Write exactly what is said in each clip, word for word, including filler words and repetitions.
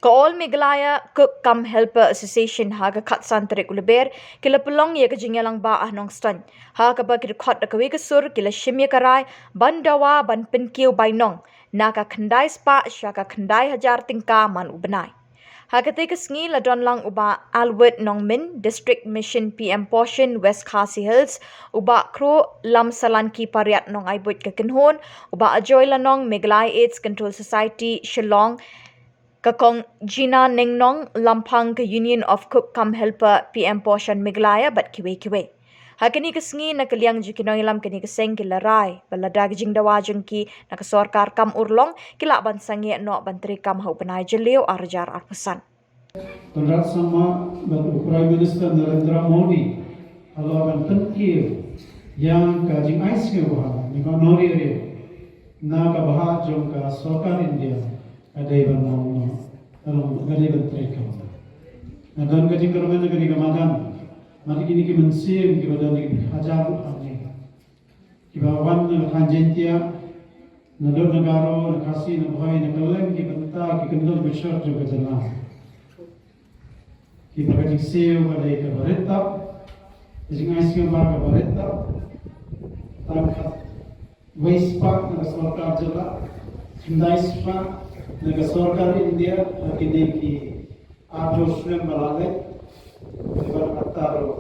Ka All Meghalaya Cook cum Helper Association ha ka khatsan tarik u Lber ki la pynlong ïa ka jingïalang ba ha Nongstoiñ, ha kaba ki dkhot da kawei ka sur ki la shim ïa ka rai ban dawa ban pynkiew bainong na ka khyndai spah sha ka khyndai hajar tyngka man u bnai. Ha katei ka sngi la don lang u Bah Alward Nongmin, District Mission P M Poshan West Khasi Hills, u Bah Kro Lamsalanki Pariat Nongaibud ka Kynhun, u Bah Ajoy Lanong, Meghalaya AIDS Control Society Shillong, ka Kong Gina Nengnong, Lamphang ka Union of Cook cum Helper P M Poshan Meghalaya bad kiwei kiwei. Ha kane ka sngi na ka liang jong ki nongïalam kane ka seng ki la rai ba lada ka jingdawa jong ki na ka sorkar kam urlong, ki lah ban sangeh noh ban treikam ha u bnai Jylliew ar hajar arphew san. Conrad Sangma bad u Prime Minister Narendra Modi halor ban pynkiew ïa ka jingai sngewbha ne ka nongri ri na ka bhah jong ka sorkar India ka dei ban long, ka long ka dei ban treikam. Na don ka jingkyrmen na kane ka madan, mari kine ki mynsiem kiba don ki hajar ruh hangne, kiba wan na ka thaiñ Jaiñtia, na dong na Garo, na Khasi, na Bhoi, na kylleng ki bynta ki kyndon ki shor jong ka jylla. Kiba ka jingsiew ka dei kaba rit tam, ka jingai sngewbha kaba rit tam. Tang khatwei spah na ka sorkar jylla, khyndai spah na ka sorkar India, ha kine ki arphew snem ba la leit. Kaba kata ruh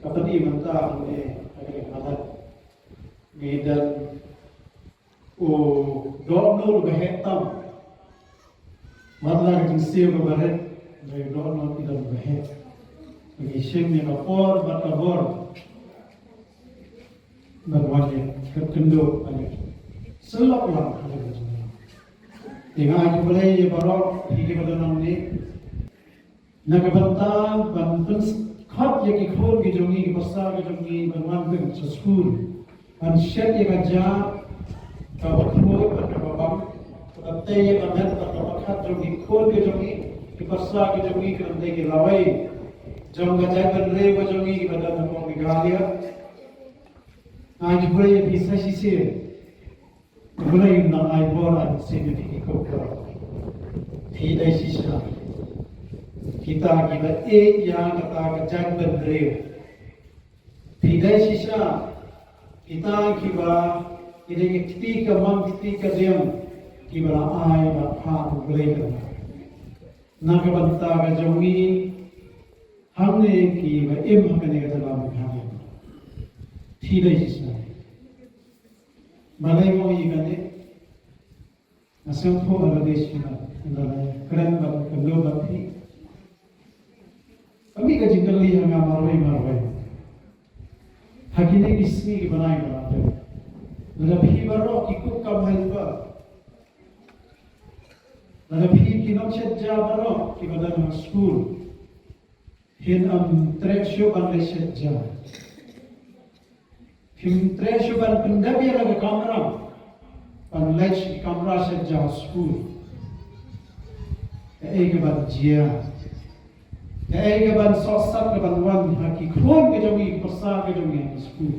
ka pyni mynta hangne ha kane ka madan. Ngi don u dohnud uba heh tam. Wat la ka jingsiew kaba rit, hynrei u dohnud ki don uba heh. Ngi shim ïa ka por bad ka bor ban wan ïa ka kynduh ban ïa sylok lang ha ka jingim. Te nga ai khublei ïa baroh phi kiba don hangne. Na ka bynta ban pynkhot ïa ki khun ki jong ngi, ki pyrsa ki jong ngi ban wan pyn sha skul, ban shet ïa ka jaka kaba khuid bad kaba bang, kaba tei ïa ka met bad kaba khat jong ki khun ki jong ngi, ki pyrsa ki jong ngi, ki ban dei ki lawei jong ka jaitbynriew ka jong ngi kiba don hapoh Meghalaya. Nga ai khublei ïa phi sa shisien. Khublei ïa u nang ai bor ai mynsiem ïa phi ki khun. Phi dei shisha kita kiba ïeit ïa kata ka jaitbynriew. Phi dei shisha kita kiba, ki dei ki kti kamon kti kadiang kiba la ai ba phah U Blei ka na ka bynta ka jong ngi hangne kiba im ha kane ka jylla Meghalaya. Phi dei shisha. Balei mo ïa kane? Nga sngewthuh ba la dei shisha, nga la kren bad kynduh bad phi. Ka mih ka jingkylli ha nga marwei marwei ha kine ki sngi ki bnai ba la dep. Lada phi baroh ki cook cum helper, lada phi ki nongshad ja baroh kiba don ha skul, phin ym treh shuh ban leit shet ja. Phim treh shuh ban pyndep ïa la ka kamra ban leit sha ki kamra shet ja skul. Kaei kaban jia? Kaei kaban sohsat kaban wan ha ki khun ka jong ngi, ki pyrsa ka jong ngi ha skul?